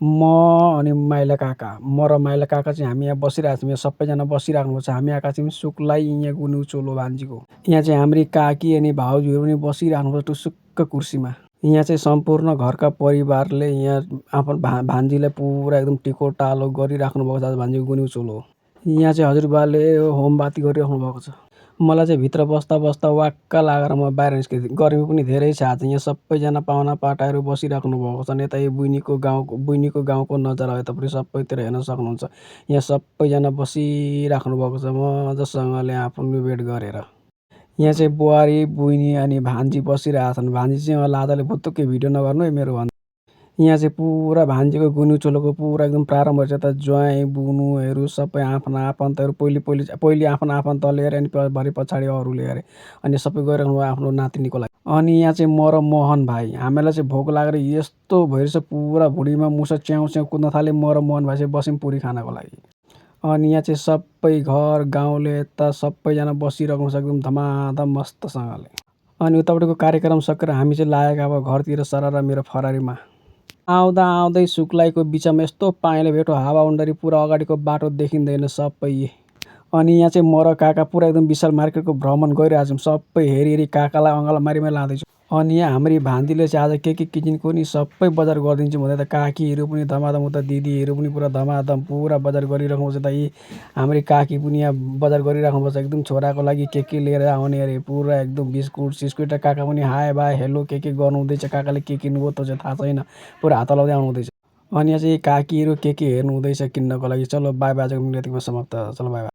म अनि माइला काका, म र माइला काका चाहिँ हामी यहाँ बसिरहेको छौँ। यहाँ सबैजना बसिराख्नुभएको छ। हामी आएका छौँ सुकुलाई यहाँ गुन्यु चोलो भान्जीको। यहाँ चाहिँ हाम्री काकी अनि भाउजूहरू पनि बसिराख्नुभएको टुसुक्क कुर्सीमा। यहाँ चाहिँ सम्पूर्ण घरका परिवारले यहाँ आफ्नो भान्जीलाई पुरा एकदम टिकोटालो गरिराख्नु भएको छ आज भान्जीको गुन्यु चोलो। यहाँ चाहिँ हजुरबाले होमबाती गरिराख्नु भएको छ। मलाई चाहिँ भित्र बस्दा बस्दा वाक्क लागेर म बाहिर निस्केँ। गर्मी पनि धेरै छ आज। यहाँ सबैजना पाहुनापाठाहरू बसिराख्नु भएको छन्। यता यो बुइनीको गाउँको नजारा हो यतापट्टि सबैतिर हेर्न सक्नुहुन्छ। यहाँ सबैजना बसिराख्नु भएको छ मजासँगले आफ्नो भेट गरेर। यहाँ चाहिँ बुहारी, बुइनी अनि भान्जी बसिरहेका छन्। भान्जी चाहिँ लाजाले भुत्तुकै भिडियो नगर्नु है मेरो भन्छ। यहाँ चाहिँ पुरा भान्जीको गुन्यु चोलोको पुरा एकदम प्रारम्भ भएछ। यता ज्वाइँ बुनुहरू सबै आफ्ना आफन्तहरू पहिले आफ्नो आफन्तले हेरे अनि भरे पछाडि अरूले हेरे अनि सबै गइराख्नु भयो आफ्नो नातिनीको लागि। अनि यहाँ चाहिँ म र मोहन भाइ, हामीलाई चाहिँ भोक लागेर यस्तो भइरहेछ पुरा भुँडीमा मुसा च्याउ च्याउ कुद्न थाल्यो। म र मोहन भाइ चाहिँ बस्यौँ पुरी खानको लागि। अनि यहाँ चाहिँ सबै घर गाउँले यता सबैजना बसिरहेको छ एकदम धमाधम मस्तसँगले। अनि उतापट्टिको कार्यक्रम सकेर हामी चाहिँ लागेका अब घरतिर सरर मेरो फरारीमा। आउँदै सुकुलाईको बिचमा यस्तो पाइलो भेट्यो हावा उन्डरी पुरा अगाडिको बाटो देखिँदैन सबै। अनि यहाँ चाहिँ म र काका पुरा एकदम विशाल मार्केटको भ्रमण गरिरहेको छौँ। सबै हेरी काकालाई अँगालो मारी लाँदैछु। अनि यहाँ हाम्री भान्जीले चाहिँ आज के किनिको नि सबै बजार गरिदिन्छु भन्दै त काकीहरू पनि धमाधम उता दिदीहरू पनि पुरा धमाधम पुरा बजार गरिराख्नु छ। त यी हाम्री काकी पनि यहाँ बजार गरिराख्नु भएको छ एकदम छोराको लागि के लिएर आउने अरे पुरा एकदम बिस्कुट सिस्कुट। काका पनि हाय बाय हेलो के गर्नु हुँदैछ। काकाले के किन्नुभयो त चाहिँ थाहा छैन पुरा हात लाउँदै आउनु हुँदैछ। अनि यहाँ चाहिँ काकीहरू के हेर्नु हुँदैछ किन्नको लागि। चलो बाई बाई आजको मिडियो यतिमा समाप्त। चलो बाई बाई।